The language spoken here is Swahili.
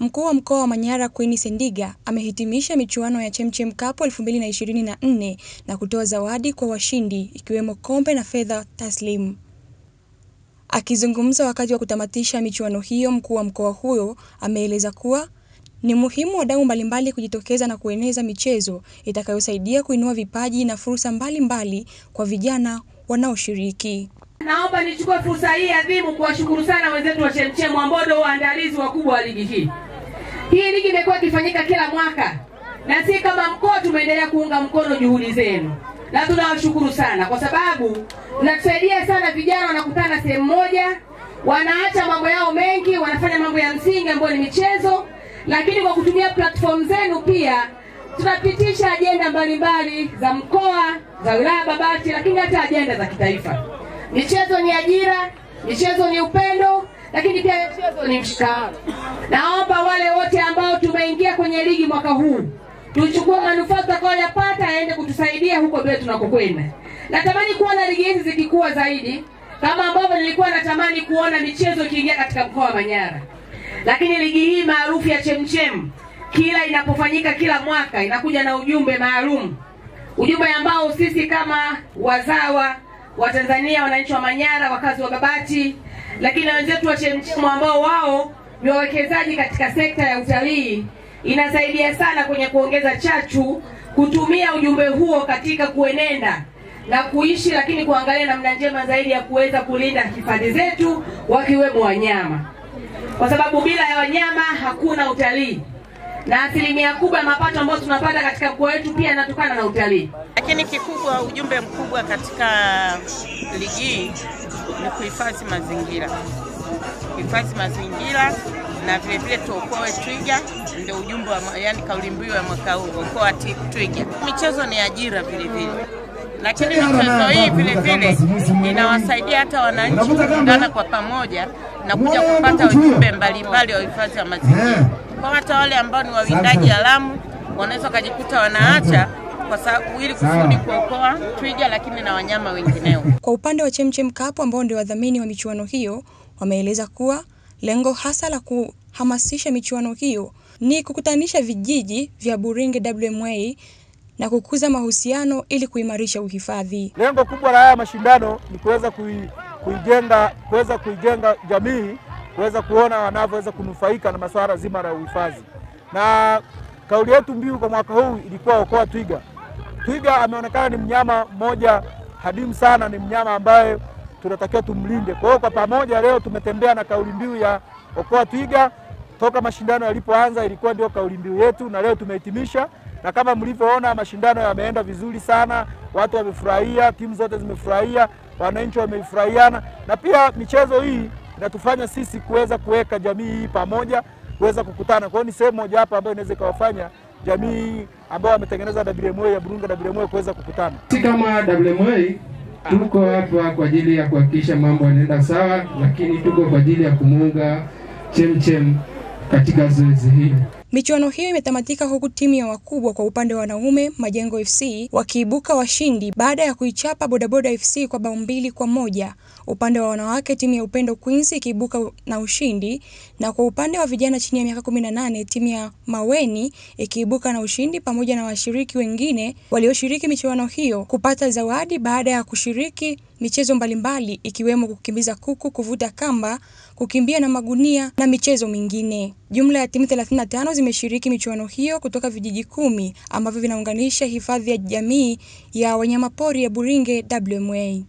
Mkuu wa Mkoa wa Manyara Queen Sendiga amehitimisha michuano ya Chemchem Cup 2024 na kutoa zawadi kwa washindi ikiwemo kombe na fedha taslimu. Akizungumza wakati wa kutamatisha michuano hiyo, mkuu wa mkoa huyo ameeleza kuwa ni muhimu wadau mbalimbali kujitokeza na kueneza michezo itakayosaidia kuinua vipaji na fursa mbalimbali kwa vijana wanaoshiriki. Naomba nichukue fursa hii adhimu kuwashukuru sana wenzetu wa Chemchem ambao ndio waandalizi wakubwa wa ligi hii. Hii ligi imekuwa ikifanyika kila mwaka na sisi kama mkoa tumeendelea kuunga mkono juhudi zenu. Na tunawashukuru sana kwa sababu mnatusaidia sana. Vijana wanakutana sehemu moja, wanaacha mambo yao mengi, wanafanya mambo ya msingi ambayo ni michezo, lakini kwa kutumia platform zenu pia tunapitisha ajenda mbalimbali za mkoa, za wilaya Babati, lakini hata ajenda za kitaifa. Michezo ni ajira, michezo ni upendo, lakini pia michezo ni mshikamano. Naomba wale wote ambao tumeingia kwenye ligi mwaka huu tuchukue manufaa tutakayoyapata yaende kutusaidia huko mbele tunakokwenda. Natamani kuona ligi hizi zikikua zaidi, kama ambavyo nilikuwa natamani kuona michezo ikiingia katika mkoa wa Manyara. Lakini ligi hii maarufu ya Chemchem kila inapofanyika kila mwaka inakuja na ujumbe maalum, ujumbe ambao sisi kama wazawa wa Tanzania, wananchi wa Manyara, wakazi wa Babati, lakini na wenzetu wa Chemchem ambao wao ni wawekezaji katika sekta ya utalii, inasaidia sana kwenye kuongeza chachu kutumia ujumbe huo katika kuenenda na kuishi, lakini kuangalia namna njema zaidi ya kuweza kulinda hifadhi zetu wakiwemo wanyama, kwa sababu bila ya wanyama hakuna utalii, na asilimia kubwa ya mapato ambayo tunapata katika mkoa wetu pia yanatokana na utalii. Lakini kikubwa, ujumbe mkubwa katika ligi hii ni kuhifadhi mazingira. Kuhifadhi mazingira na vile vile tuokoe twiga, ndio ujumbe wa, yani kauli mbiu ya mwaka huu, okoa twiga. Michezo ni ajira vile vile. Lakini michezo hii vile vile inawasaidia hata wananchi kuungana kwa pamoja na kuja kupata ujumbe mbalimbali wa uhifadhi wa mazingira. Kwa hata wale ambao ni wawindaji haramu wanaweza kujikuta wanaacha kwa sababu ili kusudi kuokoa twiga, lakini na wanyama wengineo. Kwa upande wa Chemchem Cup ambao ndio wadhamini wa michuano hiyo, wameeleza kuwa lengo hasa la kuhamasisha michuano hiyo ni kukutanisha vijiji vya Buringe WMA na kukuza mahusiano ili kuimarisha uhifadhi. Lengo kubwa la haya mashindano ni kuweza kuijenga jamii, kuweza kuona wanavyoweza kunufaika na masuala zima la uhifadhi. Na kauli yetu mbiu kwa mwaka huu ilikuwa okoa twiga. Twiga ameonekana ni mnyama mmoja hadimu sana, ni mnyama ambaye tunatakiwa tumlinde. Kwa hiyo kwa pamoja leo tumetembea na kauli mbiu ya okoa twiga. Toka mashindano yalipoanza ilikuwa ndio kauli mbiu yetu, na leo tumehitimisha. Na kama mlivyoona mashindano yameenda vizuri sana, watu wamefurahia, timu zote zimefurahia, wananchi wamefurahiana. Na pia michezo hii inatufanya sisi kuweza kuweka jamii hii pamoja, kuweza kukutana. Kwa hiyo ni sehemu moja hapa ambayo inaweza ikawafanya jamii ambao wametengeneza WMA ya Burunga WMA kuweza kukutana. Sisi kama WMA tuko hapa kwa ajili ya kuhakikisha mambo yanaenda sawa, lakini tuko kwa ajili ya kumuunga Chemchem katika zoezi hili. Michuano hiyo imetamatika huku timu ya wakubwa kwa upande wa wanaume Majengo FC wakiibuka washindi baada ya kuichapa Bodaboda FC kwa bao 2-1. Upande wa wanawake timu ya Upendo Queens ikiibuka na ushindi, na kwa upande wa vijana chini ya miaka 18 timu ya Maweni ikiibuka na ushindi pamoja na washiriki wengine walioshiriki michuano hiyo kupata zawadi baada ya kushiriki michezo mbalimbali ikiwemo kukimbiza kuku, kuvuta kamba, kukimbia na magunia na michezo mingine. Jumla ya timu 35 zimeshiriki michuano hiyo kutoka vijiji 10 ambavyo vinaunganisha hifadhi ya jamii ya wanyamapori ya Buringe WMA.